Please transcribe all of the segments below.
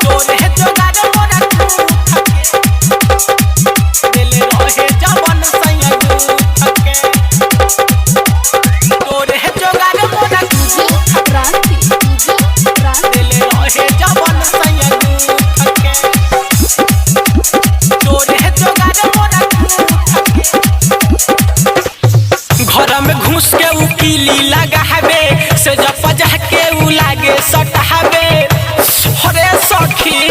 तोरे जोगार मोरा कूठ के दिल रहे जवन सैया गूथ के तोरे जोगार मोरा डीजे क्रांति, डीजे क्रांति, दिल रहे जवन सैया गूथ के तोरे जोगार मोरा कूठ के घर में घुस के उ कीली लगावे से जप के उ लागे सटहावे। हरे सखी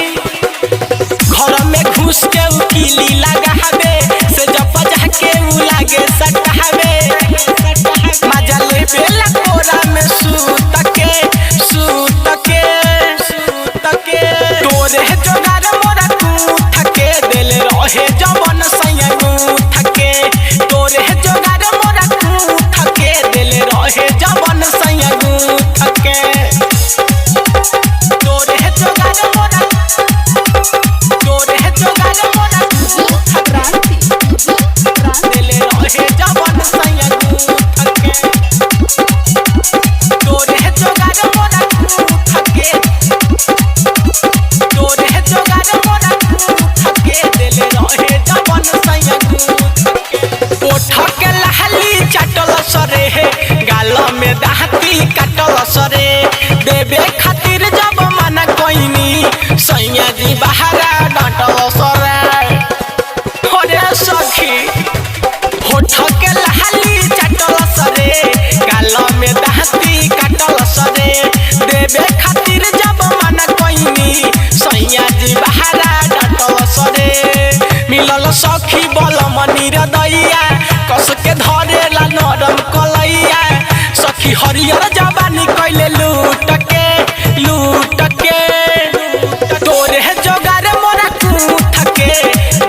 घर में घुस के उ कीली लगावे से जप के उ लागे सटहावे। मजा ले बेला कोरा में सूत के सूत के सूत के तोरे जोगार मोरा कूठ के दिल रहे जवन सैया गूथ के तोरे जोगार मोरा कूठ के दिल रहे जवन सैया गूथ के तोरे जोगार मोरा तोरे जोगार मोरा डीजे क्रांति, डीजे क्रांति, दिल रहे जवन सैया गूथ के तोरे जोगार मोरा कूठ के तोरे जोगार मोरा कूठ के दिल रहे जवन सैया गूथ के ओठ के लहली चटल सरे गाल में दाहती काटल सरे देवे खातिर जब मना कोइनी सैया जी बहारा डांटल सरे। अरे सखी होठ के लहली चटल सरे गाल में दाहती काटल सरे देवे खातिर जब मना कोइनी सैया जी बहारा डांटल सरे। मिलल सखी बल मनीर दैया कस के धरेला नरम कलैया सखी हरियर जवानी कैले लूट के लूट के तोरे जोगार मोरा कूठ के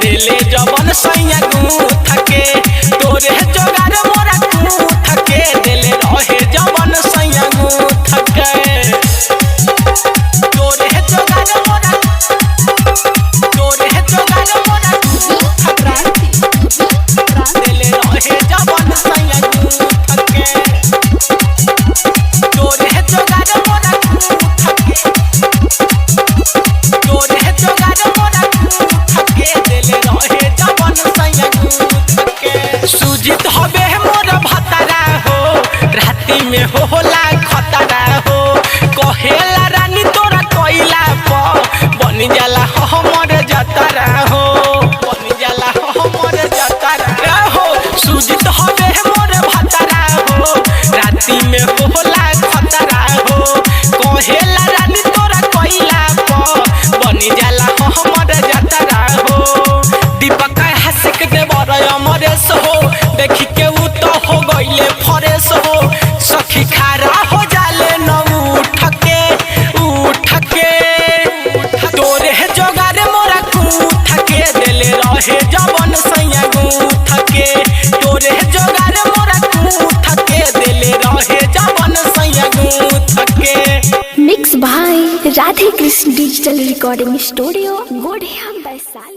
दिले जवन सैया गूथ के तोरे जोगार मोरा कूठ के दिले रहे जवन सैया गूथ के तोरे जोगार मोरा तोरे जोगार मोरा डीजे क्रांति, डीजे क्रांति, दिल रहे जवन सैया गूथ के तोरे जोगार मोरा कूठ के तोरे जोगार मोरा कूठ के दिल रहे जवन सैया गूथ के सुजित हबे मोर भतरा हो राती में होला खतरा हो कहेला रानी तोरा कोइला प बन जाला हमर जतरा हो बन जाला हमर जतरा हो सुजित हबे मोर भतरा हो राती में होला खतरा हो कहेला रानी तोरा कोइला प बन जाला हमर जतरा हो दीपक हसिक देवर अमरेश हो देखी के उ तो हो गइले फरेश हो सखी खारा हो जाले न उठ के उठ के तोरे जोगार मोरा कूठ के दिल रहे जवन सैया गूथ के तोरे जोगार मोरा कूठ के दिल रहे जवन सैया गूथ के। Mix by Radhe Krishna digital recording studio Godhiya Vaishali.